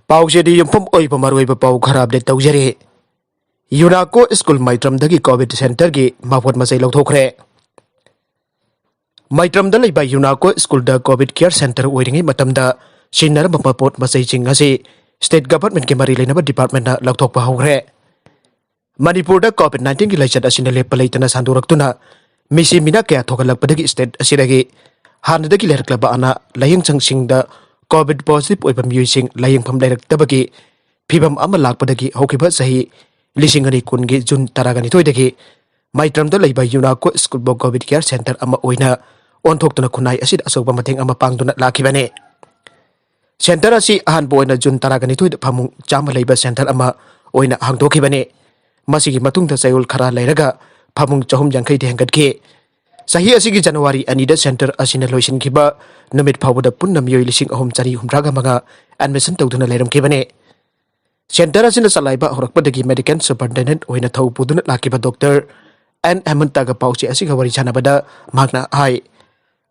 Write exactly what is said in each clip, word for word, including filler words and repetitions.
ꯄꯥꯎꯁꯦꯗꯤ ꯌꯨꯝꯐꯝ ꯑꯣꯏꯕ ꯃꯔꯨꯑꯣꯏꯕ ꯄꯥꯎ ꯈꯔ ꯑꯞꯗꯦꯠ ꯇꯧꯖꯔꯤ꯫ ꯌꯨꯅꯥꯀꯣ ꯁ꯭ꯀꯨꯜ ꯃꯩꯇ꯭ꯔꯝꯗꯒꯤ ꯀꯣꯚꯤꯗ ꯁꯦꯟꯇꯔꯒꯤ ꯃꯥꯄꯣꯠ ꯃꯆꯩ ꯂꯧꯊꯣꯛꯈ꯭ꯔꯦ꯫ ꯃꯩꯇ꯭ꯔꯝꯗ ꯂꯩꯕ ꯌꯨꯅꯥꯀꯣ ꯁ꯭ꯀꯨꯜꯗ ꯀꯣꯚꯤꯗ ꯀꯤꯌꯔ ꯁꯦꯟꯇꯔ ꯑꯣꯏꯔꯤꯉꯩ ꯃꯇꯝꯗ ꯁꯤꯖꯤꯟꯅꯔꯝꯕ ꯃꯄꯣꯠ ꯃꯆꯩꯁꯤꯡ ꯑꯁꯤ ꯁ꯭ꯇꯦꯠ ꯒꯚꯔꯟꯃꯦꯟꯠꯀꯤ ꯃꯔꯤ ꯂꯩꯅꯕ ꯗꯤꯄꯥꯔꯠꯃꯦꯟꯠꯅ ꯂꯧꯊꯣꯛꯄ ꯍꯧꯈ꯭ꯔꯦ꯫ ꯃꯅꯤꯄꯨꯔꯗ ꯀꯣꯚꯤꯗ ꯅꯥꯏꯟꯇꯤꯟꯒꯤ ꯂꯥꯏꯆꯠ ꯑꯁꯤꯅ ꯂꯦꯞꯄ ꯂꯩꯇꯅ ꯁꯟꯗꯣꯔꯛꯇꯨꯅ ꯃꯤꯁꯤ ꯃꯤꯅꯥ ꯀꯌꯥ ꯊꯣꯛꯍꯜꯂꯛꯄꯗꯒꯤ ꯁ꯭ꯇꯦꯠ ꯑꯁꯤꯗꯒꯤ ꯍꯥꯟꯅꯗꯒꯤ ꯂꯩꯔꯛꯂꯕ ꯑꯅꯥ ꯂꯥꯌꯦꯡ ꯁꯪꯁꯤꯡꯗ ꯀꯣꯚꯤꯗ ꯄꯣꯖꯤꯇꯤꯚ ꯑꯣꯏꯕ ꯃꯤꯑꯣꯏꯁꯤꯡ ꯂꯥꯌꯦꯡꯐꯝ ꯂꯩꯔꯛꯇꯕꯒꯤ ꯐꯤꯚꯝ ꯑꯃ ꯂꯥꯛꯄꯗꯒꯤ ꯍꯧꯈꯤꯕ ꯆꯍꯤ ꯂꯤꯁꯤꯡ ꯑꯅꯤ ꯀꯨꯟꯒꯤ ꯖꯨꯟ ꯇꯔꯥꯒ ꯅꯤꯊꯣꯏꯗꯒꯤ ꯃꯩꯇ꯭ꯔꯝꯗ ꯂꯩꯕ ꯌꯨꯅꯥꯀꯣ ꯁ꯭ꯀꯨꯜꯕꯨ ꯀꯣꯚꯤꯗ ꯀꯤꯌꯔ ꯁꯦꯟꯇꯔ ꯑꯃ ꯑꯣꯏꯅ ꯑꯣꯟꯊꯣꯛꯇꯨꯅ ꯈꯨꯟꯅꯥꯏ ꯑꯁꯤꯗ ꯑꯆꯧꯕ ꯃꯇꯦꯡ ꯑꯃ ꯄꯥꯡꯗꯨꯅ ꯂꯥꯛꯈꯤꯕꯅꯤ꯫ ꯁꯦꯟꯇꯔ ꯑꯁꯤ ꯑꯍꯥꯟꯕ ꯑꯣꯏꯅ ꯖꯨꯟ ꯇꯔꯥꯒ ꯅꯤꯊꯣꯏꯗ ꯐꯃꯨꯡ ꯆꯥꯝꯃ ꯂꯩꯕ ꯁꯦꯟꯇꯔ ꯑꯃ ꯑꯣꯏꯅ ꯍꯥꯡꯗꯣꯛꯈꯤꯕꯅꯤ꯫ ꯃꯁꯤꯒꯤ ꯃꯇꯨꯡꯗ ꯆꯌꯣꯜ ꯈꯔ ꯂꯩꯔꯒ ꯐꯃꯨꯡ ꯆꯍꯨꯝ ꯌꯥꯡꯈꯩꯗ ꯍꯦꯟꯒꯠꯈꯤ꯫ ꯆꯍꯤ ꯑꯁꯤꯒꯤ ꯖꯅꯋꯥꯔꯤ ꯑꯅꯤꯗ ꯁꯦꯟꯇꯔ ꯑꯁꯤꯅ ꯂꯣꯏꯁꯤꯟꯈꯤꯕ ꯅꯨꯃꯤꯠ ꯐꯥꯎꯕꯗ ꯄꯨꯟꯅ ꯃꯤꯑꯣꯏ ꯂꯤꯁꯤꯡ ꯑꯍꯨꯝ ꯆꯅꯤ ꯍꯨꯝꯗ꯭ꯔꯥꯒ ꯃꯉꯥ ꯑꯦꯗꯃꯤꯁꯟ ꯇꯧꯗꯨꯅ ꯂꯩꯔꯝꯈꯤꯕꯅꯤ꯫ ꯁꯦꯟꯇꯔ ꯑꯁꯤꯅ ꯆꯂꯥꯏꯕ ꯍꯧꯔꯛꯄꯗꯒꯤ ꯃꯦꯗꯤꯀꯦꯜ ꯁꯨꯄꯔꯤꯟꯇꯦꯟꯗꯦꯟꯠ ꯑꯣꯏꯅ ꯊꯧ ꯄꯨꯗꯨꯅ ꯂꯥꯛꯈꯤꯕ ꯗꯣꯛꯇꯔ ꯑꯦꯟ ꯍꯦꯃꯟꯇꯒ ꯄꯥꯎꯆꯦ ꯑꯁꯤꯒ ꯋꯥꯔꯤ ꯁꯥꯟꯅꯕꯗ ꯃꯍꯥꯛꯅ ꯍꯥꯏ,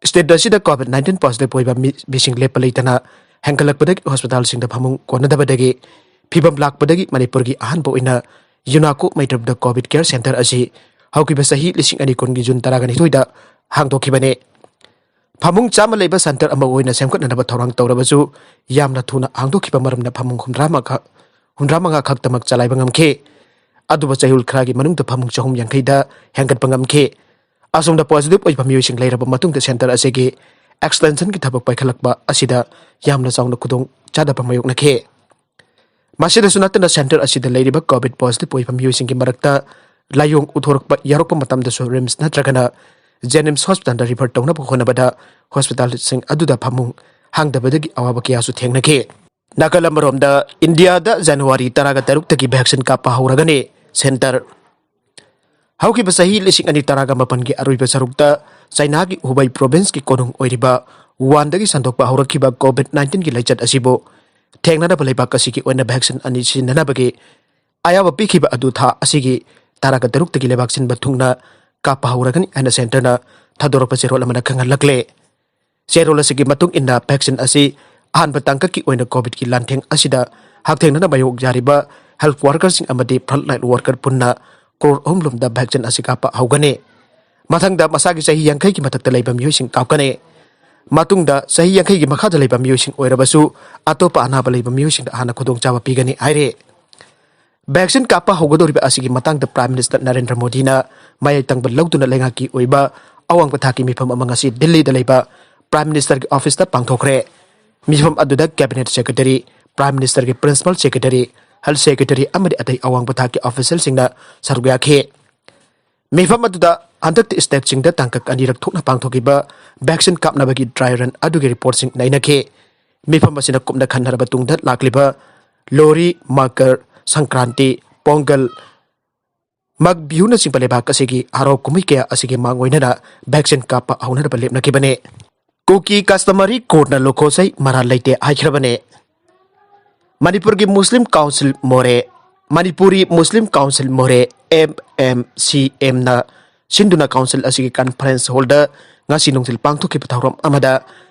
ꯁ꯭ꯇꯦꯠ ꯑꯁꯤꯗ ꯀꯣꯚꯤꯗ ꯅꯥꯏꯟꯇꯤꯟ ꯄꯣꯖꯤꯇꯤꯚ ꯑꯣꯏꯕ ꯃꯤ-, ꯃꯤꯁꯤꯡ ꯂꯦꯞꯄ ꯂꯩꯇꯅ ꯍꯦꯟꯒꯠꯂꯛꯄꯗꯒꯤ ꯍꯣꯁꯄꯤꯇꯥꯜꯁꯤꯡꯗ ꯐꯃꯨꯡ ꯀꯣꯟꯅꯗꯕꯗꯒꯤ ꯐꯤꯕꯝ ꯂꯥꯛꯄꯗꯒꯤ ꯃꯅꯤꯄꯨꯔꯒꯤ ꯑꯍꯥꯟꯕ ꯑꯣꯏꯅ ꯌꯨꯅꯥꯀꯣ ꯃꯩꯇ꯭ꯔꯝꯗ ꯀꯣꯚꯤꯗ ꯀꯤꯌꯔ ꯁꯦꯟꯇꯔ ꯑꯁꯤ ꯍꯧꯈꯤꯕ ꯆꯍꯤ ꯂꯤꯁꯤꯡ ꯑꯅꯤ ꯀꯨꯟꯒꯤ ꯖꯨꯟ ꯇꯔꯥꯒ ꯅꯤꯊꯣꯏꯗ ꯍꯥꯡꯗꯣꯛꯈꯤꯕꯅꯤ꯫ ꯐꯃꯨꯡ ꯆꯥꯝꯃ ꯂꯩꯕ ꯁꯦꯟꯇꯔ ꯑꯃ ꯑꯣꯏꯅ ꯁꯦꯝꯒꯠꯅꯅꯕ ꯊꯧꯔꯥꯡ ꯇꯧꯔꯕꯁꯨ ꯌꯥꯝꯅ ꯊꯨꯅ ꯍꯥꯡꯗꯣꯛꯈꯤꯕ ꯃꯔꯝꯅ ꯐꯃꯨꯡ ꯍꯨꯝꯗ꯭ꯔꯥ ꯃꯈꯥ-, ꯍꯨꯝꯗ꯭ꯔꯥ ꯃꯉꯥ ꯈꯛꯇꯃꯛ ꯆꯂꯥꯏꯕ ꯉꯝꯈꯤ꯫ ꯑꯗꯨꯕꯨ ꯆꯌꯣꯜ ꯈꯔꯒꯤ ꯃꯅꯨꯡꯗ ꯐꯃꯨꯡ ꯆꯍꯨꯝ ꯌꯥꯡꯈꯩꯗ ꯍꯦꯟꯒꯠꯄ ꯉꯝꯈꯤ꯫ ꯑꯁꯣꯝꯗ ꯄꯣꯖꯤꯇꯤꯚ ꯑꯣꯏꯕ ꯃꯤꯑꯣꯏꯁꯤꯡ ꯂꯩꯔꯕ ꯃꯇꯨꯡꯗ ꯁꯦꯟꯇꯔ ꯑꯁꯤꯒꯤ ꯑꯦꯛꯁꯄꯦꯟꯁꯟꯒꯤ ꯊꯕꯛ ꯄꯥꯏꯈꯠꯂꯛꯄ ꯑꯁꯤꯗ ꯌꯥꯝꯅ ꯆꯥꯎꯅ ꯈꯨꯗꯣꯡ ꯆꯥꯗꯕ ꯃꯥꯌꯣꯛꯅꯈꯤ꯫ ꯃꯁꯤꯗꯁꯨ ꯅꯠꯇꯅ ꯁꯦꯟꯇꯔ ꯑꯁꯤꯗ ꯂꯩꯔꯤꯕ ꯀꯣꯚꯤꯗ ꯄꯣꯖꯤꯇꯤꯚ ꯑꯣꯏꯕ ꯃꯤꯑꯣꯏꯁꯤꯡꯒꯤ ꯃꯔꯛꯇ ꯂꯥꯏꯑꯣꯡ ꯎꯠꯊꯣꯔꯛꯄ ꯌꯥꯎꯔꯛꯄ ꯃꯇꯝꯗꯁꯨ ꯔꯤꯝꯁ ꯅꯠꯇ꯭ꯔꯒꯅ ꯖꯦꯅꯤꯝꯁ ꯍꯣꯁꯄꯤꯇꯥꯜꯗ ꯔꯤꯐꯔ ꯇꯧꯅꯕ ꯍꯣꯠꯅꯕꯗ ꯍꯣꯁꯄꯤꯇꯥꯜꯁꯤꯡ ꯑꯗꯨꯗ ꯐꯃꯨꯡ ꯍꯥꯡꯗꯕꯗꯒꯤ ꯑꯋꯥꯕ ꯀꯌꯥꯁꯨ ꯊꯦꯡꯅꯈꯤ꯫ ꯅꯥꯀꯜ ꯑꯃꯔꯣꯝꯗ ꯏꯟꯗꯤꯌꯥꯗ ꯖꯅꯋꯥꯔꯤ ꯇꯔꯥꯒ ꯇꯔꯨꯛꯇꯒꯤ ꯚꯦꯛꯁꯤꯟ ꯀꯥꯞꯄ ꯍꯧꯔꯒꯅꯤ꯫ ꯁꯦꯟꯇꯔ ꯍꯧꯈꯤꯕ ꯆꯍꯤ ꯂꯤꯁꯤꯡ ꯑꯅꯤ ꯇꯔꯥꯒ ꯃꯥꯄꯟꯒꯤ ꯑꯔꯣꯏꯕ ꯁꯔꯨꯛꯇ ꯆꯩꯅꯥꯒꯤ ꯍꯨꯕꯩ ꯄ꯭ꯔꯣꯚꯤꯟꯁꯀꯤ ꯀꯣꯅꯨꯡ ꯑꯣꯏꯔꯤꯕ ꯋꯨꯍꯥꯟꯗꯒꯤ ꯁꯟꯗꯣꯛꯄ ꯍꯧꯔꯛꯈꯤꯕ ꯀꯣꯚꯤꯗ ꯅꯥꯏꯟꯇꯤꯟꯒꯤ ꯂꯥꯏꯆꯠ ꯑꯁꯤꯕꯨ ꯊꯦꯡꯅꯅꯕ ꯂꯩꯕꯥꯛ ꯑꯁꯤꯒꯤ ꯑꯣꯏꯅ ꯚꯦꯛꯁꯤꯟ ꯑꯅꯤ ꯁꯤꯖꯤꯟꯅꯅꯕꯒꯤ ꯑꯌꯥꯕ ꯄꯤꯈꯤꯕ ꯑꯗꯨ ꯊꯥ ꯑꯁꯤꯒꯤ ꯇꯔꯥꯒ ꯇꯔꯨꯛꯇꯒꯤ ꯂꯩꯕꯥꯛ ꯁꯤꯟꯕ ꯊꯨꯡꯅ ꯀꯥꯞꯄ ꯍꯧꯔꯒꯅꯤ ꯍꯥꯏꯅ ꯁꯦꯟꯇꯔꯅ ꯊꯥꯗꯣꯔꯛꯄ ꯆꯦꯔꯣꯜ ꯑꯃꯅ ꯈꯪꯍꯜꯂꯛꯂꯦ꯫ ꯆꯦꯔꯣꯜ ꯑꯁꯤꯒꯤ ꯃꯇꯨꯡ ꯏꯟꯅ ꯚꯦꯛꯁꯤꯟ ꯑꯁꯤ ꯑꯍꯥꯟꯕ ꯇꯥꯡꯀꯛꯀꯤ ꯑꯣꯏꯅ ꯀꯣꯚꯤꯗꯀꯤ ꯂꯥꯟꯊꯦꯡ ꯑꯁꯤꯗ ꯍꯛꯊꯦꯡꯅꯅ ꯃꯥꯌꯣꯛꯅꯔꯤꯕ health workerꯁꯤꯡ ꯑꯃꯗꯤ frontline worker ꯄꯨꯟꯅ ꯀ꯭ꯔꯣꯔ ꯑꯍꯨꯝ ꯂꯣꯝꯗ vaccine ꯑꯁꯤ ꯀꯥꯞꯄ ꯍꯧꯒꯅꯤ꯫ ꯃꯊꯪꯗ ꯃꯁꯥꯒꯤ ꯆꯍꯤ ꯌꯥꯡꯈꯩꯒꯤ ꯃꯊꯛꯇ ꯂꯩꯕ ꯃꯤꯑꯣꯏꯁꯤꯡ ꯀꯥꯞꯀꯅꯤ꯫ ꯃꯇꯨꯡꯗ ꯆꯍꯤ ꯌꯥꯡꯈꯩꯒꯤ ꯃꯈꯥꯗ ꯂꯩꯕ ꯃꯤꯑꯣꯏꯁꯤꯡ ꯑꯣꯏꯔꯕꯁꯨ ꯑꯇꯣꯞꯄ ꯑꯅꯥꯕ ꯂꯩꯕ ꯃꯤꯑꯣꯏꯁꯤꯡꯗ ꯍꯥꯟꯅ ꯈꯨꯗꯣꯡꯆꯥꯕ ꯄꯤꯒꯅꯤ ꯍꯥꯏꯔꯤ꯫ Vaccine ꯀꯥꯞꯄ ꯍꯧꯒꯗꯧꯔꯤꯕ ꯑꯁꯤꯒꯤ ꯃꯇꯥꯡꯗ Prime Minister ꯅꯔꯦꯟꯗ꯭ꯔ ꯃꯣꯗꯤꯅ ꯃꯌꯥꯏ ꯇꯪꯕ ꯂꯧꯗꯨꯅ ꯂꯩꯉꯥꯛꯀꯤ ꯑꯣꯏꯕ ꯑꯋꯥꯡꯕ ꯊꯥꯛꯀꯤ ꯃꯤꯐꯝ ꯑꯃ ꯉꯁꯤ ꯗꯤꯜꯂꯤꯗ ꯂꯩꯕ Prime Ministerꯒꯤ officeꯇ ꯄꯥꯡꯊꯣꯛꯈ꯭ꯔꯦ꯫ ꯃꯤꯐꯝ ꯑꯗꯨꯗ Cabinet Secretary, Prime Ministerꯒꯤ Principal Secretary, Health Secretary ꯑꯃꯗꯤ ꯑꯇꯩ ꯑꯋꯥꯡꯕ ꯊꯥꯛꯀꯤ officialꯁꯤꯡꯅ ꯁꯔꯨꯛ ꯌꯥꯈꯤ꯫ ꯃꯤꯐꯝ ꯑꯗꯨꯗ ꯍꯟꯗꯛꯇꯤ stateꯁꯤꯡꯗ ꯇꯥꯡꯀꯛ ꯑꯅꯤꯔꯛ ꯊꯣꯛꯅ ꯄꯥꯡꯊꯣꯛꯈꯤꯕ vaccine ꯀꯥꯞꯅꯕꯒꯤ dry run ꯑꯗꯨꯒꯤ reportꯁꯤꯡ ꯅꯩꯅꯈꯤ꯫ ꯃꯤꯐꯝ ꯑꯁꯤꯅ ꯀꯨꯞꯅ ꯈꯟꯅꯔꯕ ꯇꯨꯡꯗ ꯂꯥꯛꯂꯤꯕ ꯂꯣꯔꯤ, ꯃꯀꯔ ꯁꯪꯀ꯭ꯔꯥꯟꯇꯤ, ꯄꯣꯡꯒꯜ, ꯃꯒ ꯕꯤꯍꯨꯅꯆꯤꯡꯕ ꯂꯩꯕꯥꯛ ꯑꯁꯤꯒꯤ ꯍꯔꯥꯎ ꯀꯨꯝꯍꯩ ꯀꯌꯥ ꯑꯁꯤꯒꯤ ꯃꯥꯡꯑꯣꯏꯅꯅ vaccine ꯀꯥꯞꯄ ꯍꯧꯅꯅꯕ ꯂꯦꯞꯅꯈꯤꯕꯅꯤ꯫ ꯀꯨꯀꯤ customary courtꯅ ꯂꯨꯈꯣꯁꯩ ꯃꯔꯥꯜ ꯂꯩꯇꯦ ꯍꯥꯏꯈ꯭ꯔꯕꯅꯤ꯫ ꯃꯅꯤꯄꯨꯔꯒꯤ Muslim Council ꯃꯣꯔꯦ, ꯃꯅꯤꯄꯨꯔꯤ Muslim Council ꯃꯣꯔꯦ, M M C Mꯅ ꯁꯤꯟꯗꯨꯅ council ꯑꯁꯤꯒꯤ conference hallꯗ ꯉꯁꯤ ꯅꯨꯡꯊꯤꯜ ꯄꯥꯡꯊꯣꯛꯈꯤꯕ ꯊꯧꯔꯝ ꯑꯃꯗ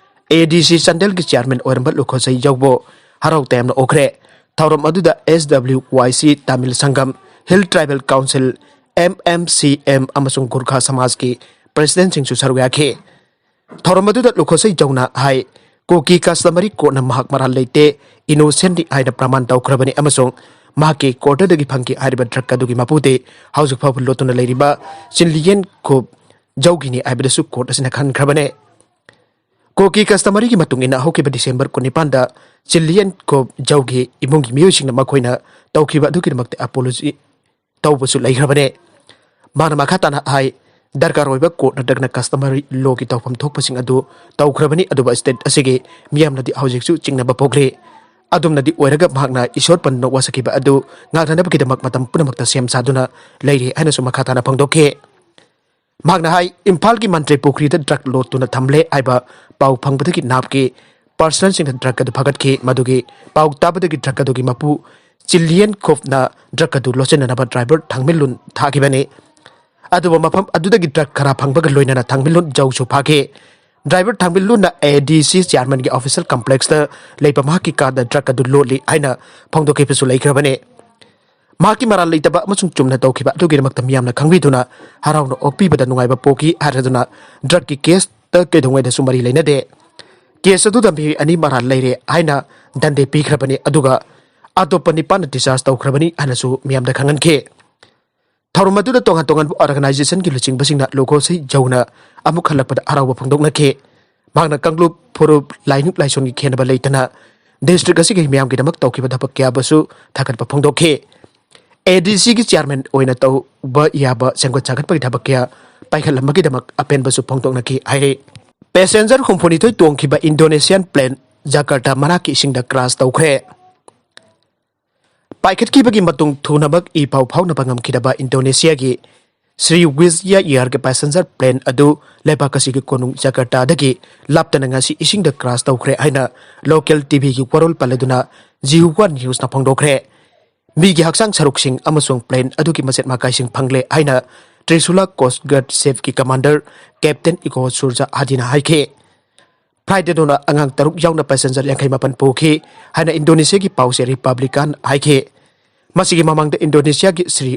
A D C ꯆꯥꯟꯗꯦꯜꯒꯤ chairman ꯑꯣꯏꯔꯝꯕ ꯂꯨꯈꯣꯁꯩ ꯌꯧꯕꯣ ꯍꯔꯥꯎ ꯇꯌꯥꯝꯅ ꯑꯣꯛꯈ꯭ꯔꯦ꯫ ꯊꯧꯔꯝ ꯑꯗꯨꯗ S W Y C Tamil ꯁꯪꯒꯝ, Hill Tribal Council, M M C M ꯑꯃꯁꯨꯡ ꯒꯨꯔꯈꯥ ꯁꯃꯥꯖꯀꯤ presidentꯁꯤꯡꯁꯨ ꯁꯔꯨꯛ ꯌꯥꯈꯤ꯫ ꯊꯧꯔꯝ ꯑꯗꯨꯗ ꯂꯨꯈꯣꯁꯩ ꯖꯧꯅ ꯍꯥꯏ, ꯀꯨꯀꯤ customary courtꯅ ꯃꯍꯥꯛ ꯃꯔꯥꯜ ꯂꯩꯇꯦ, innocentꯅꯤ ꯍꯥꯏꯅ ꯄ꯭ꯔꯃꯥꯟ ꯇꯧꯈ꯭ꯔꯕꯅꯤ ꯑꯃꯁꯨꯡ ꯃꯍꯥꯛꯀꯤ quarterꯗꯒꯤ ꯐꯪꯈꯤ ꯍꯥꯏꯔꯤꯕ drug ꯑꯗꯨꯒꯤ ꯃꯄꯨꯗꯤ ꯍꯧꯖꯤꯛ ꯐꯥꯎꯕ ꯂꯣꯠꯇꯨꯅ ꯂꯩꯔꯤꯕ ꯆꯤꯟꯂꯤꯌꯦꯟ ꯈꯨꯞ ꯖꯧꯒꯤꯅꯤ ꯍꯥꯏꯕꯗꯨꯁꯨ court ꯑꯁꯤꯅ ꯈꯟꯈ꯭ꯔꯕꯅꯤ꯫ ꯀꯨꯀꯤ customaryꯒꯤ ꯃꯇꯨꯡ ꯏꯟꯅ ꯍꯧꯈꯤꯕ December ꯀꯨꯟꯅꯤꯄꯥꯟꯗ ꯆꯤꯟꯂꯤꯌꯦꯟ ꯈꯨꯞ ꯖꯧꯒꯤ ꯏꯃꯨꯡꯒꯤ ꯃꯤꯑꯣꯏꯁꯤꯡꯅ ꯃꯈꯣꯏꯅ ꯇꯧꯈꯤꯕ ꯑꯗꯨꯒꯤꯗꯃꯛꯇ apology ꯇꯧꯕꯁꯨ ꯂꯩꯈ꯭ꯔꯕꯅꯤ꯫ ꯃꯥꯅ ꯃꯈꯥ ꯇꯥꯅ ꯍꯥꯏ, ꯗꯔꯀꯥꯔ ꯑꯣꯏꯕ court ꯅꯠꯇ꯭ꯔꯒꯅ customary lawꯒꯤ ꯇꯧꯐꯝ ꯊꯣꯛꯄꯁꯤꯡ ꯑꯗꯨ ꯇꯧꯈ꯭ꯔꯕꯅꯤ, ꯑꯗꯨꯕꯨ state ꯑꯁꯤꯒꯤ ꯃꯤꯌꯥꯝꯅꯗꯤ ꯍꯧꯖꯤꯛꯁꯨ ꯆꯤꯡꯅꯕ ꯄꯣꯛꯂꯤ꯫ ꯑꯗꯨꯝꯅꯗꯤ ꯑꯣꯏꯔꯒ ꯃꯍꯥꯛꯅ ꯏꯁꯣꯔ ꯄꯟꯗꯨꯅ ꯋꯥꯁꯛꯈꯤꯕ ꯑꯗꯨ ꯉꯥꯛꯅꯅꯕꯒꯤꯗꯃꯛ ꯃꯇꯝ ꯄꯨꯝꯅꯃꯛꯇ ꯁꯦꯝ ꯁꯥꯗꯨꯅ ꯂꯩꯔꯤ ꯍꯥꯏꯅꯁꯨ ꯃꯈꯥ ꯇꯥꯅ ꯐꯣꯡꯗꯣꯛꯈꯤ꯫ ꯃꯍꯥꯛꯅ ꯍꯥꯏ, ꯏꯝꯐꯥꯜꯒꯤ ꯃꯟꯇ꯭ꯔꯤ ꯄꯨꯈ꯭ꯔꯤꯗ drug ꯂꯣꯠꯇꯨꯅ ꯊꯝꯂꯦ ꯍꯥꯏꯕ ꯄꯥꯎ ꯐꯪꯕꯗꯒꯤ ꯅꯥꯞꯀꯤ personꯁꯤꯡꯗ drug ꯑꯗꯨ ꯐꯒꯠꯈꯤ꯫ ꯃꯗꯨꯒꯤ ꯄꯥꯎ ꯇꯥꯕꯗꯒꯤ drug ꯑꯗꯨꯒꯤ ꯃꯄꯨ ꯆꯤꯜꯂꯤꯌꯟ ꯈꯨꯞꯅ drug ꯑꯗꯨ ꯂꯣꯠꯁꯤꯟꯅꯅꯕ driver ꯊꯥꯡꯃꯤꯜꯂꯨꯟ ꯊꯥꯈꯤꯕꯅꯤ꯫ ꯑꯗꯨꯕꯨ ꯃꯐꯝ ꯑꯗꯨꯗꯒꯤ drug ꯈꯔ ꯐꯪꯕꯒ ꯂꯣꯏꯅꯅ ꯊꯥꯡꯃꯤꯜꯂꯨꯟ ꯖꯧꯁꯨ ꯐꯥꯈꯤ꯫ ꯗ꯭ꯔꯥꯏꯚꯔ ꯊꯥꯡꯕꯤꯜꯂꯨꯅ ꯑꯦ ꯗꯤ ꯁꯤ ꯆꯤꯌꯥꯔꯃꯦꯟꯒꯤ ꯑꯣꯐꯤꯁꯤꯌꯦꯜ ꯀꯝꯄ꯭ꯂꯦꯛꯁꯇ ꯂꯩꯕ ꯃꯍꯥꯛꯀꯤ ꯀꯥꯔꯗ ꯗ꯭ꯔꯒ ꯑꯗꯨ ꯂꯣꯠꯂꯤ ꯍꯥꯏꯅ ꯐꯣꯡꯗꯣꯛꯈꯤꯕꯁꯨ ꯂꯩꯈ꯭ꯔꯕꯅꯤ꯫ ꯃꯍꯥꯛꯀꯤ ꯃꯔꯥꯜ ꯂꯩꯇꯕ ꯑꯃꯁꯨꯡ ꯆꯨꯝꯅ ꯇꯧꯈꯤꯕ ꯑꯗꯨꯒꯤꯗꯃꯛꯇ ꯃꯤꯌꯥꯝꯅ ꯈꯪꯕꯤꯗꯨꯅ ꯍꯔꯥꯎꯅ ꯑꯣꯛꯄꯤꯕꯗ ꯅꯨꯡꯉꯥꯏꯕ ꯄꯣꯛꯈꯤ ꯍꯥꯏꯔꯗꯨꯅ ꯗ꯭ꯔꯒꯀꯤ ꯀꯦꯁꯇ ꯀꯩꯗꯧꯉꯩꯗꯁꯨ ꯃꯔꯤ ꯂꯩꯅꯗꯦ꯫ ꯀꯦꯁ ꯑꯗꯨꯗ ꯃꯤꯑꯣꯏ ꯑꯅꯤ ꯃꯔꯥꯜ ꯂꯩꯔꯦ ꯍꯥꯏꯅ ꯗꯟꯗꯦ ꯄꯤꯈ꯭ꯔꯕꯅꯤ, ꯑꯗꯨꯒ ꯑꯇꯣꯞꯄ ꯅꯤꯄꯥꯟꯅ ꯗꯤꯁꯆꯥꯔꯖ ꯇꯧꯈ꯭ꯔꯕꯅꯤ ꯍꯥꯏꯅꯁꯨ ꯃꯤꯌꯥꯝꯗ ꯈꯪꯍꯟꯈꯤ꯫ ꯊꯧꯔꯝ ꯑꯗꯨꯗ ꯇꯣꯉꯥꯟ ꯇꯣꯉꯥꯟꯕ ꯑꯣꯔꯒꯅꯥꯏꯖꯦꯁꯟꯒꯤ ꯂꯨꯆꯤꯡꯕꯁꯤꯡꯅ ꯂꯣꯒꯣ ꯏꯁꯩ ꯌꯧꯅ ꯑꯃꯨꯛ ꯍꯜꯂꯛꯄꯗ ꯍꯔꯥꯎꯕ ꯐꯣꯡꯗꯣꯛꯅꯈꯤ꯫ ꯃꯍꯥꯛꯅ ꯀꯥꯡꯂꯨꯞ, ꯐꯨꯔꯨꯞ, ꯂꯥꯏꯅꯤꯡ ꯂꯥꯏꯁꯣꯟꯒꯤ ꯈꯦꯟꯅꯕ ꯂꯩꯇꯅ ꯗꯤꯁꯇ꯭ꯔꯤꯛ ꯑꯁꯤꯒꯤ ꯃꯤꯌꯥꯝꯒꯤꯗꯃꯛ ꯇꯧꯈꯤꯕ ꯊꯕꯛ ꯀꯌꯥꯕꯨꯁꯨ ꯊꯥꯒꯠꯄ ꯐꯣꯡꯗꯣꯛꯈꯤ꯫ ꯑꯦ ꯗꯤ ꯁꯤꯒꯤ ꯆꯤꯌꯥꯔꯃꯦꯟ ꯑꯣꯏꯅ ꯇꯧꯕ ꯌꯥꯕ ꯁꯦꯝꯒꯠ ꯁꯥꯒꯠꯄꯒꯤ ꯊꯕꯛ ꯀꯌꯥ ꯄꯥꯏꯈꯠꯂꯝꯕꯒꯤꯗꯃꯛ ꯑꯄꯦꯟꯕꯁꯨ ꯐꯣꯡꯗꯣꯛꯅꯈꯤ ꯍꯥꯏꯔꯤ꯫ ꯄꯦꯁꯦꯟꯖꯔ ꯍꯨꯝꯐꯨꯅꯤꯊꯣꯏ ꯇꯣꯡꯈꯤꯕ ꯏꯟꯗꯣꯅꯦꯁꯤꯌꯥꯟ ꯄ꯭ꯂꯦꯟ ꯖꯀꯥꯔꯇꯥ ꯃꯅꯥꯛꯀꯤ ꯏꯁꯤꯡꯗ ꯀ꯭ꯔꯥꯁ ꯇꯧꯈ꯭ꯔꯦ꯫ ꯄꯥꯏꯈꯠꯈꯤꯕꯒꯤ ꯃꯇꯨꯡ ꯊꯨꯅꯃꯛ ꯏ ꯄꯥꯎ ꯐꯥꯎꯅꯕ ꯉꯝꯈꯤꯗꯕ ꯏꯟꯗꯣꯅꯦꯁꯤꯌꯥꯒꯤ ꯁ꯭ꯔꯤ ꯋꯤꯖꯌꯥ ꯏꯌꯔꯒꯤ ꯄꯦꯁꯦꯟꯖꯔ ꯄ꯭ꯂꯦꯟ ꯑꯗꯨ ꯂꯩꯕꯥꯛ ꯑꯁꯤꯒꯤ ꯀꯣꯅꯨꯡ ꯖꯀꯥꯔꯇꯥꯗꯒꯤ ꯂꯥꯞꯇꯅ ꯉꯁꯤ ꯏꯁꯤꯡꯗ ꯀ꯭ꯔꯥꯁ ꯇꯧꯈ꯭ꯔꯦ ꯍꯥꯏꯅ ꯂꯣꯀꯦꯜ ꯇꯤ ꯚꯤꯒꯤ ꯋꯥꯔꯣꯜ ꯄꯜꯂꯗꯨꯅ ꯖꯤꯍꯨꯋꯥ ꯅ꯭ꯌꯨꯁꯅ ꯐꯣꯡꯗꯣꯛꯈ꯭ꯔꯦ꯫ ꯃꯤꯒꯤ ꯍꯛꯆꯥꯡ ꯁꯔꯨꯛꯁꯤꯡ ꯑꯃꯁꯨꯡ ꯄ꯭ꯂꯦꯟ ꯑꯗꯨꯒꯤ ꯃꯆꯦꯠ ꯃꯀꯥꯏꯁꯤꯡ ꯐꯪꯂꯦ ꯍꯥꯏꯅ ꯇ꯭ꯔꯤꯁꯨꯂꯥ ꯀꯣꯁ ꯒꯥꯔꯗ ꯁꯦꯐꯀꯤ ꯀꯃꯥꯟꯗꯔ ꯀꯦꯞꯇꯦꯟ ꯏꯒꯣ ꯁꯨꯔꯖꯥ ꯍꯥꯗꯤꯅ ꯍꯥꯏꯈꯤ꯫ ꯐ꯭ꯂꯥꯏꯠ ꯑꯗꯨꯅ ꯑꯉꯥꯡ ꯇꯔꯨꯛ ꯌꯥꯎꯅ ꯄꯦꯁꯦꯟꯖꯔ ꯌꯥꯡꯈꯩ ꯃꯥꯄꯟ ꯄꯨꯈꯤ ꯍꯥꯏꯅ ꯏꯟꯗꯣꯅꯦꯁꯤꯌꯥꯒꯤ ꯄꯥꯎꯆꯦ ꯔꯤꯄꯕ꯭ꯂꯤꯀꯥꯟ ꯍꯥꯏꯈꯤ꯫ ꯃꯁꯤꯒꯤ ꯃꯃꯥꯡꯗ ꯏꯟꯗꯣꯅꯦꯁꯤꯌꯥꯒꯤ Shri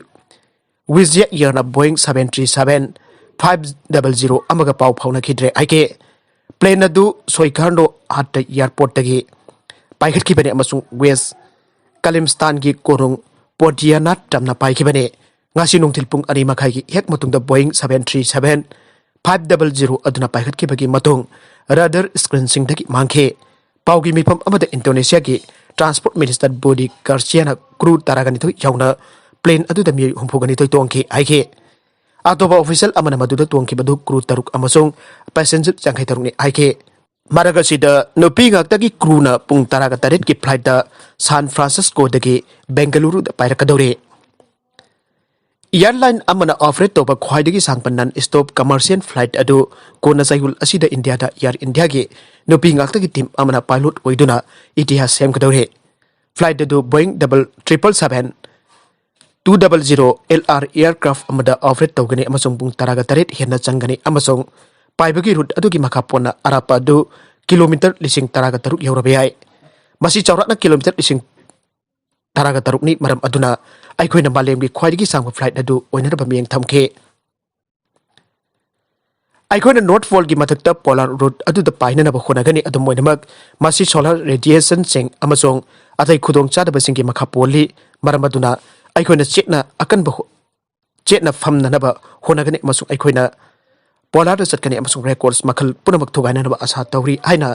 ꯋꯤꯖꯌꯥ ꯏꯌꯔꯅ ꯕꯣꯏꯡ seven three seven five double zero ꯑꯃꯒ ꯄꯥꯎ ꯐꯥꯎꯅꯈꯤꯗ꯭ꯔꯦ ꯍꯥꯏꯈꯤ꯫ ꯄ꯭ꯂꯦꯟ ꯑꯗꯨ ꯁꯣꯏꯀꯥꯔꯅꯣ ꯍꯥꯠꯇ ꯏꯌꯥꯔꯄꯣꯔꯠꯇꯒꯤ ꯄꯥꯏꯈꯠꯈꯤꯕꯅꯤ ꯑꯃꯁꯨꯡ ꯋꯦꯁ ꯀꯂꯤꯝꯁꯇꯥꯟꯒꯤ ꯀꯣꯅꯨꯡ ꯄꯣꯗꯤꯌꯥꯅꯥꯠ ꯇꯝꯅ ꯄꯥꯏꯈꯤꯕꯅꯤ꯫ ꯉꯁꯤ ꯅꯨꯡꯊꯤꯜ ꯄꯨꯡ ꯑꯅꯤ ꯃꯈꯥꯏꯒꯤ ꯍꯦꯛ ꯃꯇꯨꯡꯗ ꯕꯣꯏꯡ seven three seven five double zero ꯑꯗꯨꯅ ꯄꯥꯏꯈꯠꯈꯤꯕꯒꯤ ꯃꯇꯨꯡ ꯔꯗꯥꯔ ꯁ꯭ꯀ꯭ꯔꯤꯟꯁꯤꯡꯗꯒꯤ ꯃꯥꯡꯈꯤ꯫ ꯄꯥꯎꯒꯤ ꯃꯤꯐꯝ ꯑꯃꯗ ꯏꯟꯗꯣꯅꯦꯁꯤꯌꯥꯒꯤ ꯇ꯭ꯔꯥꯟꯁꯄꯣꯔꯠ ꯃꯤꯅꯤꯁꯇꯔ ꯕꯨꯗꯤ ꯒꯥꯔꯁꯤꯌꯥꯅ ꯀ꯭ꯔꯨ ꯇꯔꯥꯒ ꯅꯤꯊꯣꯏ ꯌꯥꯎꯅ ꯄ꯭ꯂꯦꯟ ꯑꯗꯨꯗ ꯃꯤꯑꯣꯏ ꯍꯨꯝꯐꯨꯒ ꯅꯤꯊꯣꯏ ꯇꯣꯡꯈꯤ ꯍꯥꯏꯈꯤ꯫ ꯑꯇꯣꯞꯄ ꯑꯣꯐꯤꯁꯤꯌꯦꯜ ꯑꯃꯅ ꯃꯗꯨꯗ ꯇꯣꯡꯈꯤꯕꯗꯨ ꯀ꯭ꯔꯨ ꯇꯔꯨꯛ ꯑꯃꯁꯨꯡ ꯄꯦꯁꯦꯟꯖꯔ ꯌꯥꯡꯈꯩ ꯇꯔꯨꯛꯅꯤ ꯍꯥꯏꯈꯤ꯫ ꯃꯔꯛ ꯑꯁꯤꯗ ꯅꯨꯄꯤ ꯉꯥꯛꯇꯒꯤ ꯀ꯭ꯔꯨꯅ ꯄꯨꯡ ꯇꯔꯥꯒ ꯇꯔꯦꯠꯀꯤ ꯐ꯭ꯂꯥꯏꯠꯇ ꯁꯥꯟ ꯐ꯭ꯔꯥꯟꯁꯤꯁꯀꯣꯗꯒꯤ ꯕꯦꯡꯒꯂꯨꯔꯨꯗ ꯄꯥꯏꯔꯛꯀꯗꯧꯔꯤ꯫ ꯏꯌꯥꯔꯂꯥꯏꯟ ꯑꯃꯅ ꯑꯣꯄꯔꯦꯠ ꯇꯧꯕ ꯈ꯭ꯋꯥꯏꯗꯒꯤ ꯁꯥꯡꯕ ꯅꯟ ꯁ꯭ꯇꯣꯞ ꯀꯃꯔꯁꯤꯌꯦꯜ ꯐ꯭ꯂꯥꯏꯠ ꯑꯗꯨ ꯀꯣꯟꯅ ꯆꯌꯣꯜ ꯑꯁꯤꯗ ꯏꯟꯗꯤꯌꯥꯗ ꯏꯌꯥꯔ ꯏꯟꯗꯤꯌꯥꯒꯤ ꯅꯨꯄꯤ ꯉꯥꯛꯇꯒꯤ ꯇꯤꯝ ꯑꯃꯅ ꯄꯥꯏꯂꯣꯠ ꯑꯣꯏꯗꯨꯅ ꯏꯇꯤꯍꯥꯁ ꯁꯦꯝꯒꯗꯧꯔꯤ꯫ ꯐ꯭ꯂꯥꯏꯠ ꯑꯗꯨ ꯕꯣꯏꯡ double triple seven two double zero L R aircraft ꯑꯃꯗ ꯑꯣꯄꯔꯦꯠ ꯇꯧꯒꯅꯤ ꯑꯃꯁꯨꯡ ꯄꯨꯡ ꯇꯔꯥꯒ ꯇꯔꯦꯠ ꯍꯦꯟꯅ ꯆꯪꯒꯅꯤ ꯑꯃꯁꯨꯡ ꯄꯥꯏꯕꯒꯤ ꯔꯨꯠ ꯑꯗꯨꯒꯤ ꯃꯈꯥ ꯄꯣꯟꯅ ꯑꯔꯥꯞꯄ ꯑꯗꯨ ꯀꯤꯂꯣꯃꯤꯇꯔ ꯂꯤꯁꯤꯡ ꯇꯔꯥꯒ ꯇꯔꯨꯛ ꯌꯧꯔꯕ ꯌꯥꯏ꯫ ꯃꯁꯤ ꯆꯥꯎꯔꯥꯛꯅ ꯀꯤꯂꯣꯃꯤꯇꯔ ꯂꯤꯁꯤꯡ ꯇꯔꯥꯒ ꯇꯔꯨꯛꯅꯤ꯫ ꯃꯔꯝ ꯑꯗꯨꯅ ꯑꯩꯈꯣꯏꯅ ꯃꯥꯂꯦꯝꯒꯤ ꯈ꯭ꯋꯥꯏꯗꯒꯤ ꯁꯥꯡꯕ ꯐ꯭ꯂꯥꯏꯠ ꯑꯗꯨ ꯑꯣꯏꯅꯅꯕ ꯃꯤꯠꯌꯦꯡ ꯊꯝꯈꯤ꯫ ꯑꯩꯈꯣꯏꯅ ꯅꯣꯔꯠ ꯄꯣꯜꯒꯤ ꯃꯊꯛꯇ ꯄꯣꯂꯥꯔ ꯔꯨꯠ ꯑꯗꯨꯗ ꯄꯥꯏꯅꯅꯕ ꯍꯣꯠꯅꯒꯅꯤ꯫ ꯑꯗꯨꯝ ꯑꯣꯏꯅꯃꯛ, ꯃꯁꯤ ꯁꯣꯂꯥꯔ ꯔꯦꯗꯤꯌꯦꯁꯟꯁꯤꯡ ꯑꯃꯁꯨꯡ ꯑꯇꯩ ꯈꯨꯗꯣꯡꯆꯥꯗꯕꯁꯤꯡꯒꯤ ꯃꯈꯥ ꯄꯣꯜꯂꯤ꯫ ꯃꯔꯝ ꯑꯗꯨꯅ ꯑꯩꯈꯣꯏꯅ ꯆꯦꯠꯅ ꯑꯀꯟꯕ ꯍꯣ-, ꯆꯦꯠꯅ ꯐꯝꯅꯅꯕ ꯍꯣꯠꯅꯒꯅꯤ ꯑꯃꯁꯨꯡ ꯑꯩꯈꯣꯏꯅ ꯄꯣꯂꯥꯔꯗ ꯆꯠꯀꯅꯤ ꯑꯃꯁꯨꯡ ꯔꯦꯀꯣꯔꯗꯁ ꯃꯈꯜ ꯄꯨꯝꯅꯃꯛ ꯊꯨꯒꯥꯏꯅꯅꯕ ꯑꯁꯥ ꯇꯧꯔꯤ ꯍꯥꯏꯅ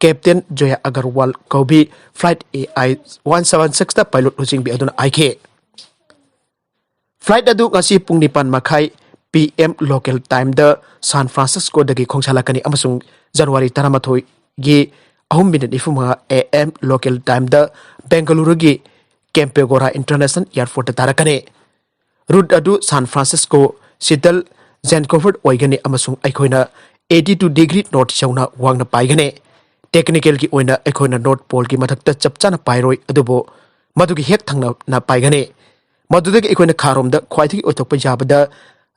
ꯀꯦꯞꯇꯦꯟ ꯖꯣꯌꯥ ꯑꯒꯔꯋꯥꯜ ꯀꯧꯕꯤ flight A I one seven ꯁꯤꯛꯁꯇ ꯄꯥꯏꯂꯣꯠ ꯂꯨꯆꯤꯡꯕꯤ ꯑꯗꯨꯅ ꯍꯥꯏꯈꯤ꯫ ꯐ꯭ꯂꯥꯏꯠ ꯑꯗꯨ ꯉꯁꯤ ꯄꯨꯡ ꯅꯤꯄꯥꯟ ꯃꯈꯥꯏ ꯄꯤ ꯑꯦꯝ ꯂꯣꯀꯦꯜ ꯇꯥꯏꯝꯗ ꯁꯥꯟ ꯐ꯭ꯔꯥꯟꯁꯤꯁꯀꯣꯗꯒꯤ ꯈꯣꯡꯁꯥꯜꯂꯛꯀꯅꯤ ꯑꯃꯁꯨꯡ ꯖꯅꯋꯥꯔꯤ ꯇꯔꯥꯃꯥꯊꯣꯏꯒꯤ ꯑꯍꯨꯝ ꯃꯤꯅꯤꯠ ꯅꯤꯐꯨ ꯃꯉꯥ ꯑꯦ ꯑꯦꯝ ꯂꯣꯀꯦꯜ ꯇꯥꯏꯝꯗ ꯕꯦꯡꯒꯂꯨꯔꯨꯒꯤ ꯀꯦꯝꯄꯦꯒꯣꯔꯥ ꯏꯟꯇꯔꯅꯦꯁꯅꯦꯜ ꯑꯦꯌꯔꯄꯣꯔꯠꯇ ꯇꯥꯔꯛꯀꯅꯤ꯫ ꯔꯨꯠ ꯑꯗꯨ ꯁꯥꯟ ꯐ꯭ꯔꯥꯟꯁꯤꯁꯀꯣ ꯁꯤꯇꯜ ꯖꯦꯟꯀꯣꯚꯔ ꯑꯣꯏꯒꯅꯤ ꯑꯃꯁꯨꯡ ꯑꯩꯈꯣꯏꯅ eighty two degree north ꯌꯧꯅ ꯋꯥꯡꯅ ꯄꯥꯏꯒꯅꯤ꯫ ꯇꯦꯛꯅꯤꯀꯦꯜꯒꯤ ꯑꯣꯏꯅ ꯑꯩꯈꯣꯏꯅ ꯅꯣꯔꯠ ꯄꯣꯜꯒꯤ ꯃꯊꯛꯇ ꯆꯞ ꯆꯥꯅ ꯄꯥꯏꯔꯣꯏ, ꯑꯗꯨꯕꯨ ꯃꯗꯨꯒꯤ ꯍꯦꯛ ꯊꯪꯅꯅ ꯄꯥꯏꯒꯅꯤ꯫ ꯃꯗꯨꯗꯒꯤ ꯑꯩꯈꯣꯏꯅ ꯈꯥꯔꯣꯝꯗ ꯈ꯭ꯋꯥꯏꯗꯒꯤ ꯑꯣꯏꯊꯣꯛꯄ ꯌꯥꯕꯗ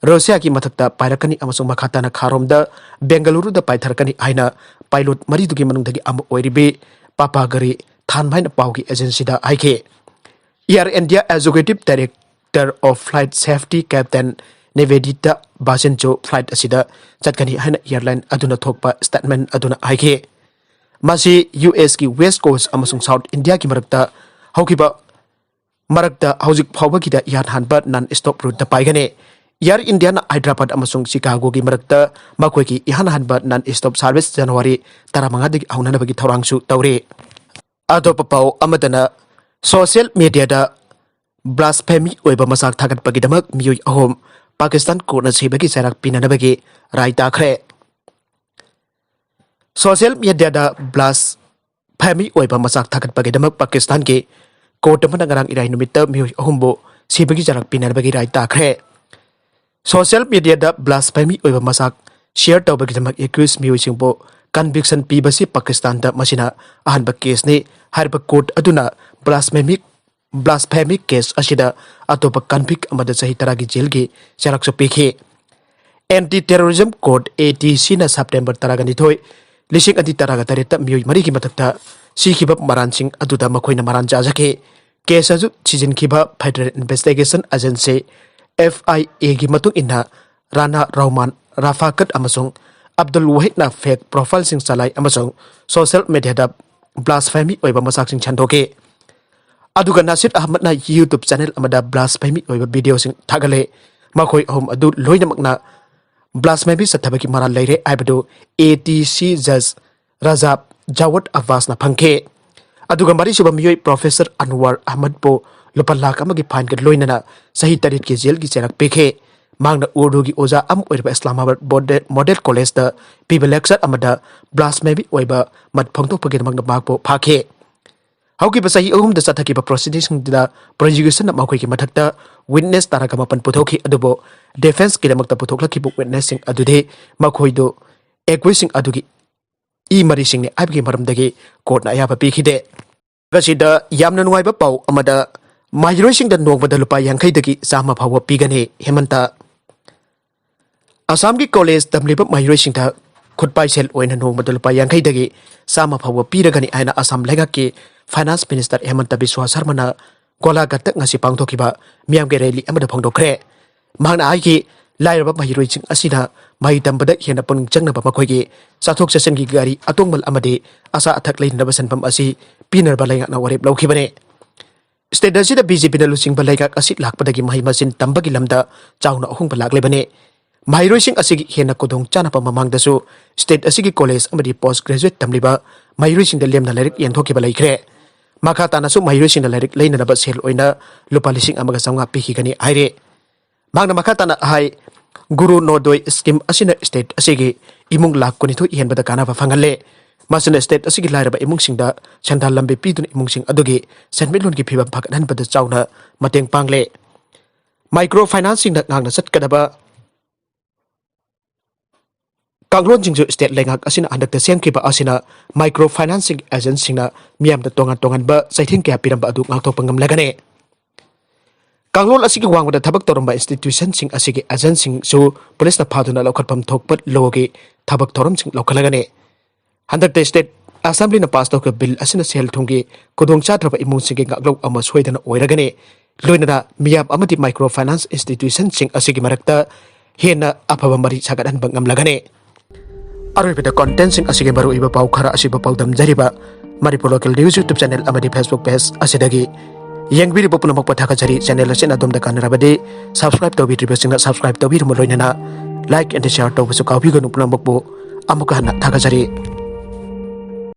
ꯔꯨꯁꯤꯌꯥꯒꯤ ꯃꯊꯛꯇ ꯄꯥꯏꯔꯛꯀꯅꯤ ꯑꯃꯁꯨꯡ ꯃꯈꯥ ꯇꯥꯅ ꯈꯥꯔꯣꯝꯗ ꯕꯦꯡꯒꯂꯨꯔꯨꯗ ꯄꯥꯏꯊꯔꯛꯀꯅꯤ ꯍꯥꯏꯅ ꯄꯥꯏꯂꯣꯠ ꯃꯔꯤꯗꯨꯒꯤ ꯃꯅꯨꯡꯗꯒꯤ ꯑꯃ ꯑꯣꯏꯔꯤꯕꯤ ꯄꯥꯄꯥꯒꯔꯤ ꯊꯥꯟ ꯍꯥꯏꯅ ꯄꯥꯎꯒꯤ ꯑꯦꯖꯦꯟꯁꯤꯗ ꯍꯥꯏꯈꯤ꯫ Air India Executive Director of Flight Safety Captain Nivedita Basinchu flight ꯑꯁꯤꯗ ꯆꯠꯀꯅꯤ ꯍꯥꯏꯅ ꯑꯦꯌꯔꯂꯥꯏꯟ ꯑꯗꯨꯅ ꯊꯣꯛꯄ ꯁ꯭ꯇꯦꯠꯃꯦꯟ ꯑꯗꯨꯅ ꯍꯥꯏꯈꯤ꯫ ꯃꯁꯤ ꯌꯨ ꯑꯦꯁꯀꯤ ꯋꯦꯁ ꯀꯣꯁ ꯑꯃꯁꯨꯡ ꯁꯥꯎꯠ ꯏꯟꯗꯤꯌꯥꯒꯤ ꯃꯔꯛꯇ ꯍꯧꯈꯤꯕ ꯃꯔꯛꯇ ꯍꯧꯖꯤꯛ ꯐꯥꯎꯕꯒꯤꯗ ꯏꯍꯥꯟ ꯍꯥꯟꯕ ꯅꯟ ꯁ꯭ꯇꯣꯞ ꯔꯨꯠꯇ ꯄꯥꯏꯒꯅꯤ꯫ ꯑꯦꯌꯔ ꯏꯟꯗꯤꯌꯥꯅ ꯍꯥꯏꯗ꯭ꯔꯕꯥꯗ ꯑꯃꯁꯨꯡ ꯁꯤꯀꯥꯒꯣꯒꯤ ꯃꯔꯛꯇ ꯃꯈꯣꯏꯒꯤ ꯏꯍꯥꯟ ꯍꯥꯟꯕ ꯅꯟ ꯁ꯭ꯇꯣꯞ ꯁꯥꯔꯚꯤꯁ ꯖꯅꯋꯥꯔꯤ ꯇꯔꯥꯃꯉꯥꯗꯒꯤ ꯍꯧꯅꯅꯕꯒꯤ ꯊꯧꯔꯥꯡꯁꯨ ꯇꯧꯔꯤ꯫ ꯑꯇꯣꯞꯄ ꯄꯥꯎ ꯑꯃꯗꯅ, ꯁꯣꯁꯤꯌꯦꯜ ꯃꯤꯗꯤꯌꯥꯗ ꯕ꯭ꯂꯥꯁꯐꯦꯃꯤ ꯑꯣꯏꯕ ꯃꯆꯥꯛ ꯊꯥꯒꯠꯄꯒꯤꯗꯃꯛ ꯃꯤꯑꯣꯏ ꯑꯍꯨꯝ ꯄꯥꯀꯤꯁꯇꯥꯟ ꯀꯣꯔꯠꯅ ꯁꯤꯕꯒꯤ ꯆꯩꯔꯥꯛ ꯄꯤꯅꯅꯕꯒꯤ ꯔꯥꯏ ꯇꯥꯈ꯭ꯔꯦ꯫ ꯁꯣꯁꯤꯌꯦꯜ ꯃꯤꯗꯤꯌꯥꯗ ꯕ꯭ꯂꯥꯁꯐꯦꯃꯤ ꯑꯣꯏꯕ ꯃꯆꯥꯛ ꯊꯥꯒꯠꯄꯒꯤꯗꯃꯛ ꯄꯥꯀꯤꯁꯇꯥꯟꯒꯤ ꯀꯣꯔꯠ ꯑꯃꯅ ꯉꯔꯥꯡ ꯏꯔꯥꯏ ꯅꯨꯃꯤꯠꯇ ꯃꯤꯑꯣꯏ ꯑꯍꯨꯝꯕꯨ ꯁꯤꯕꯒꯤ ꯆꯩꯔꯥꯛ ꯄꯤꯅꯅꯕꯒꯤ ꯔꯥꯏ ꯇꯥꯈ꯭ꯔꯦ꯫ ꯁꯣꯁꯤꯌꯦꯜ ꯃꯤꯗꯤꯌꯥꯗ ꯕ꯭ꯂꯥꯁꯐꯦꯃꯤ ꯑꯣꯏꯕ ꯃꯆꯥꯛ ꯁꯤꯌꯔ ꯇꯧꯕꯒꯤꯗꯃꯛ ꯑꯦꯀ꯭ꯌꯨꯁ ꯃꯤꯑꯣꯏꯁꯤꯡꯕꯨ ꯀꯟꯚꯤꯛꯁꯟ ꯄꯤꯕꯁꯤ ꯄꯥꯀꯤꯁꯇꯥꯟꯗ ꯃꯁꯤꯅ ꯑꯍꯥꯟꯕ ꯀꯦꯁꯅꯤ꯫ ꯍꯥꯏꯔꯤꯕ ꯀꯣꯔꯠ ꯑꯗꯨꯅ ꯕ꯭ꯂꯥꯁꯐꯦꯃꯤꯛ, ꯕ꯭ꯂꯥꯁꯐꯦꯃꯤꯛ ꯀꯦꯁ ꯑꯁꯤꯗ ꯑꯇꯣꯞꯄ ꯀꯟꯚꯤꯛ ꯑꯃꯗ ꯆꯍꯤ ꯇꯔꯥꯒꯤ ꯖꯦꯜꯒꯤ ꯆꯩꯔꯥꯛꯁꯨ ꯄꯤꯈꯤ꯫ Anti Terrorism Court, ATCꯅ September ꯇꯔꯥꯒ ꯅꯤꯊꯣꯏ, ꯂꯤꯁꯤꯡ ꯑꯅꯤ ꯇꯔꯥꯒ ꯇꯔꯦꯠꯇ ꯃꯤꯑꯣꯏ ꯃꯔꯤꯒꯤ ꯃꯊꯛꯇ ꯁꯤꯈꯤꯕ ꯃꯔꯥꯟꯁꯤꯡ ꯑꯗꯨꯗ ꯃꯈꯣꯏꯅ ꯃꯔꯥꯟ ꯆꯥꯖꯈꯤ꯫ Case ꯑꯗꯨ ꯊꯤꯖꯤꯟꯈꯤꯕ Federal Investigation Agency, FIAꯒꯤ ꯃꯇꯨꯡ ꯏꯟꯅ, ꯔꯥꯅꯥ ꯔꯍꯃꯥꯟ, ꯔꯐꯥꯀꯠ ꯑꯃꯁꯨꯡ ꯑꯕꯗꯨꯜ ꯋꯥꯍꯤꯗꯅ fake profileꯁꯤꯡ ꯆꯂꯥꯏ ꯑꯃꯁꯨꯡ social mediaꯗ blasphemy ꯑꯣꯏꯕ ꯃꯆꯥꯛꯁꯤꯡ ꯁꯟꯗꯣꯛꯈꯤ꯫ ꯑꯗꯨꯒ ꯅꯥꯁꯤꯔ ꯑꯍꯃꯗꯅ YouTube channel ꯑꯃꯗ blasphemy ꯑꯣꯏꯕ videoꯁꯤꯡ ꯊꯥꯒꯠꯂꯦ꯫ ꯃꯈꯣꯏ ꯑꯍꯨꯝ ꯑꯗꯨ ꯂꯣꯏꯅꯃꯛꯅ blasphemy ꯆꯠꯊꯕꯒꯤ ꯃꯔꯥꯜ ꯂꯩꯔꯦ ꯍꯥꯏꯕꯗꯨ ATC Judge ꯔꯖꯥꯕ ꯖꯥꯋꯗ ꯑꯕꯥꯁꯅ ꯐꯪꯈꯤ꯫ ꯑꯗꯨꯒ ꯃꯔꯤꯁꯨꯕ ꯃꯤꯑꯣꯏ Professor ꯑꯟꯋꯥꯔ ꯑꯍꯃꯗꯄꯨ ꯂꯨꯄꯥ ꯂꯥꯈ ꯑꯃꯒꯤ fineꯒ ꯂꯣꯏꯅꯅ ꯆꯍꯤ ꯇꯔꯦꯠꯀꯤ jailꯒꯤ ꯆꯩꯔꯥꯛ ꯄꯤꯈꯤ꯫ ꯃꯍꯥꯛꯅ ꯎꯔꯗꯨꯒꯤ ꯑꯣꯖꯥ ꯑꯃ ꯑꯣꯏꯔꯤꯕ ꯏꯁꯂꯥꯃꯥꯕꯥꯗ ꯃꯣꯗꯦ-, Model Collegeꯇ ꯄꯤꯕ lecture ꯑꯃꯗ blasphemy ꯑꯣꯏꯕ ꯃꯠ ꯐꯣꯡꯗꯣꯛꯄꯒꯤꯗꯃꯛꯇ ꯃꯍꯥꯛꯄꯨ ꯐꯥꯈꯤ꯫ ꯍꯧꯈꯤꯕ ꯆꯍꯤ ꯑꯍꯨꯝꯗ ꯆꯠꯊꯈꯤꯕ proceedingꯁꯤꯡꯗꯨꯗ prosecutionꯅ ꯃꯈꯣꯏꯒꯤ ꯃꯊꯛꯇ witness ꯇꯔꯥꯒ ꯃꯥꯄꯟ ꯄꯨꯊꯣꯛꯈꯤ, ꯑꯗꯨꯕꯨ defenseꯀꯤꯗꯃꯛꯇ ꯄꯨꯊꯣꯛꯂꯛꯈꯤꯕ witnessꯁꯤꯡ ꯑꯗꯨꯗꯤ ꯃꯈꯣꯏꯗꯨ accusedꯁꯤꯡ ꯑꯗꯨꯒꯤ ꯏ ꯃꯔꯤꯁꯤꯡꯅꯤ ꯍꯥꯏꯕꯒꯤ ꯃꯔꯝꯗꯒꯤ courtꯅ ꯑꯌꯥꯕ ꯄꯤꯈꯤꯗꯦ꯫ ꯉꯁꯤꯗ ꯌꯥꯝꯅ ꯅꯨꯡꯉꯥꯏꯕ ꯄꯥꯎ ꯑꯃꯗ, ꯃꯍꯩꯔꯣꯏꯁꯤꯡꯗ ꯅꯣꯡꯃꯗ ꯂꯨꯄꯥ ꯌꯥꯡꯈꯩꯗꯒꯤ ꯆꯥꯝꯃ ꯐꯥꯎꯕ ꯄꯤꯒꯅꯤ꯫ ꯍꯦꯃꯟꯇ꯫ ꯑꯁꯥꯝꯒꯤ college ꯇꯝꯂꯤꯕ ꯃꯍꯩꯔꯣꯏꯁꯤꯡꯗ ꯈꯨꯠꯄꯥꯏ ꯁꯦꯜ ꯑꯣꯏꯅ ꯅꯣꯡꯃꯗ ꯂꯨꯄꯥ ꯌꯥꯡꯈꯩꯗꯒꯤ ꯆꯥꯝꯃ ꯐꯥꯎꯕ ꯄꯤꯔꯒꯅꯤ ꯍꯥꯏꯅ ꯑꯁꯥꯝ ꯂꯩꯉꯥꯛꯀꯤ Finance Minister ꯍꯦꯃꯟꯇ ꯕꯤꯁ꯭ꯋꯥ ꯁꯔꯃꯅ ꯒꯣꯂꯥꯘꯥꯠꯇ ꯉꯁꯤ ꯄꯥꯡꯊꯣꯛꯈꯤꯕ ꯃꯤꯌꯥꯝꯒꯤ rally ꯑꯃꯗ ꯐꯣꯡꯗꯣꯛꯈ꯭ꯔꯦ꯫ ꯃꯍꯥꯛꯅ ꯍꯥꯏꯈꯤ, ꯂꯥꯏꯔꯕ ꯃꯍꯩꯔꯣꯏꯁꯤꯡ ꯑꯁꯤꯅ ꯃꯍꯩ ꯇꯝꯕꯗ ꯍꯦꯟꯅ ꯄꯨꯛꯅꯤꯡ ꯆꯪꯅꯕ ꯃꯈꯣꯏꯒꯤ ꯆꯠꯊꯣꯛ ꯆꯠꯁꯤꯟꯒꯤ ꯒꯥꯔꯤ, ꯑꯇꯣꯡꯕ ꯑꯃꯗꯤ ꯑꯆꯥ ꯑꯊꯛ ꯂꯩꯅꯅꯕ ꯁꯦꯟꯐꯝ ꯑꯁꯤ ꯄꯤꯅꯕ ꯂꯩꯉꯥꯛꯅ ꯋꯥꯔꯦꯞ ꯂꯧꯈꯤꯕꯅꯤ꯫ State ꯑꯁꯤꯗ BJPꯅ ꯂꯨꯆꯤꯡꯕ ꯂꯩꯉꯥꯛ ꯑꯁꯤ ꯂꯥꯛꯄꯗꯒꯤ ꯃꯍꯩ ꯃꯁꯤꯡ ꯇꯝꯕꯒꯤ ꯂꯝꯗ ꯆꯥꯎꯅ ꯑꯍꯣꯡꯕ ꯂꯥꯛꯂꯤꯕꯅꯤ꯫ ꯃꯍꯩꯔꯣꯏꯁꯤꯡ ꯑꯁꯤꯒꯤ ꯍꯦꯟꯅ ꯈꯨꯗꯣꯡ ꯆꯥꯅꯕ ꯃꯃꯥꯡꯗꯁꯨ state ꯑꯁꯤꯒꯤ college ꯑꯃꯗꯤ post graduate ꯇꯝꯂꯤꯕ ꯃꯍꯩꯔꯣꯏꯁꯤꯡꯗ ꯂꯦꯝꯅ ꯂꯥꯏꯔꯤꯛ ꯌꯦꯟꯊꯣꯛꯈꯤꯕ ꯂꯩꯈ꯭ꯔꯦ꯫ ꯃꯈꯥ ꯇꯥꯅꯁꯨ ꯃꯍꯩꯔꯣꯏꯁꯤꯡꯅ ꯂꯥꯏꯔꯤꯛ ꯂꯩꯅꯅꯕ ꯁꯦꯜ ꯑꯣꯏꯅ ꯂꯨꯄꯥ ꯂꯤꯁꯤꯡ ꯑꯃꯒ ꯆꯥꯝꯃꯉꯥ ꯄꯤꯈꯤꯒꯅꯤ ꯍꯥꯏꯔꯦ꯫ ꯃꯍꯥꯛꯅ ꯃꯈꯥ ꯇꯥꯅ ꯍꯥꯏ, ꯒꯨꯔꯨ ꯅꯣꯗꯣꯏ scheme ꯑꯁꯤꯅ state ꯑꯁꯤꯒꯤ ꯏꯃꯨꯡ ꯂꯥꯈ ꯀꯨꯟꯅꯤꯊꯣꯏ ꯍꯦꯟꯕꯗ ꯀꯥꯟꯅꯕ ꯐꯪꯍꯜꯂꯦ꯫ ꯃꯁꯤꯅ state ꯑꯁꯤꯒꯤ ꯂꯥꯏꯔꯕ ꯏꯃꯨꯡꯁꯤꯡꯗ ꯁꯦꯟꯗꯥꯟ ꯂꯝꯕꯤ ꯄꯤꯗꯨꯅ ꯏꯃꯨꯡꯁꯤꯡ ꯑꯗꯨꯒꯤ ꯁꯦꯟꯃꯤꯠꯂꯣꯟꯒꯤ ꯐꯤꯕꯝ ꯐꯒꯠꯍꯟꯕꯗ ꯆꯥꯎꯅ ꯃꯇꯦꯡ ꯄꯥꯡꯂꯦ꯫ Micro financeꯁꯤꯡꯅ ꯉꯥꯛꯅ ꯆꯠꯀꯗꯕ ꯀꯥꯡꯂꯣꯟꯁꯤꯡꯁꯨ state ꯂꯩꯉꯥꯛ ꯑꯁꯤꯅ ꯍꯟꯗꯛꯇ ꯁꯦꯝꯈꯤꯕ ꯑꯁꯤꯅ micro financing agentꯁꯤꯡꯅ ꯃꯤꯌꯥꯝꯗ ꯇꯣꯉꯥꯟ ꯇꯣꯉꯥꯟꯕ ꯆꯩꯊꯦꯡ ꯀꯌꯥ ꯄꯤꯔꯝꯕ ꯑꯗꯨ ꯉꯥꯛꯊꯣꯛꯄ ꯉꯝꯂꯒꯅꯤ꯫ ꯀꯥꯡꯂꯣꯟ ꯑꯁꯤꯒꯤ ꯋꯥꯡꯃꯗ ꯊꯕꯛ ꯇꯧꯔꯝꯕ institutionꯁꯤꯡ ꯑꯁꯤꯒꯤ agentꯁꯤꯡꯁꯨ ꯄꯨꯂꯤꯁꯅ ꯐꯥꯗꯨꯅ ꯂꯧꯈꯠꯐꯝ ꯊꯣꯛꯄ lawꯒꯤ ꯊꯕꯛ ꯊꯧꯔꯝꯁꯤꯡ ꯂꯧꯈꯠꯂꯒꯅꯤ꯫ ꯍꯟꯗꯛꯇ state assemblyꯅ pass ꯇꯧꯈꯤꯕ bill ꯑꯁꯤꯅ ꯁꯦꯜ ꯊꯨꯝꯒꯤ ꯈꯨꯗꯣꯡꯆꯥꯗ꯭ꯔꯕ ꯏꯃꯨꯡꯁꯤꯡꯒꯤ ꯉꯥꯛꯂꯧ ꯑꯃ ꯁꯣꯏꯗꯅ ꯑꯣꯏꯔꯒꯅꯤ꯫ ꯂꯣꯏꯅꯅ ꯃꯤꯌꯥꯝ ꯑꯃꯗꯤ micro finance institutionꯁꯤꯡ ꯑꯁꯤꯒꯤ ꯃꯔꯛꯇ ꯍꯦꯟꯅ ꯑꯐꯕ ꯃꯔꯤ ꯁꯥꯒꯠꯍꯟꯕ ꯉꯝꯂꯒꯅꯤ꯫ ꯑꯔꯣꯏꯕꯗ contentꯁꯤꯡ ꯑꯁꯤꯒꯤ ꯃꯔꯨꯑꯣꯏꯕ ꯄꯥꯎ ꯈꯔ ꯑꯁꯤꯕꯨ ꯄꯥꯎꯗꯝꯖꯔꯤꯕ Manipur Local News YouTube channel ꯑꯃꯗꯤ Facebook page ꯑꯁꯤꯗꯒꯤ ꯌꯦꯡꯕꯤꯔꯤꯕ ꯄꯨꯝꯅꯃꯛꯄꯨ ꯊꯥꯒꯠꯆꯔꯤ꯫ Channel ꯑꯁꯤꯅ ꯑꯗꯣꯝꯗ ꯀꯥꯟꯅꯔꯕꯗꯤ subscribe ꯇꯧꯕꯤꯗ꯭ꯔꯤꯕꯁꯤꯡꯅ subscribe ꯇꯧꯕꯤꯔꯝꯕ ꯂꯣꯏꯅꯅ like and share ꯇꯧꯕꯁꯨ ꯀꯥꯎꯕꯤꯒꯅꯨ꯫ ꯄꯨꯝꯅꯃꯛꯄꯨ ꯑꯃꯨꯛꯀ ꯍꯟꯅ ꯊꯥꯒꯠꯆꯔꯤ꯫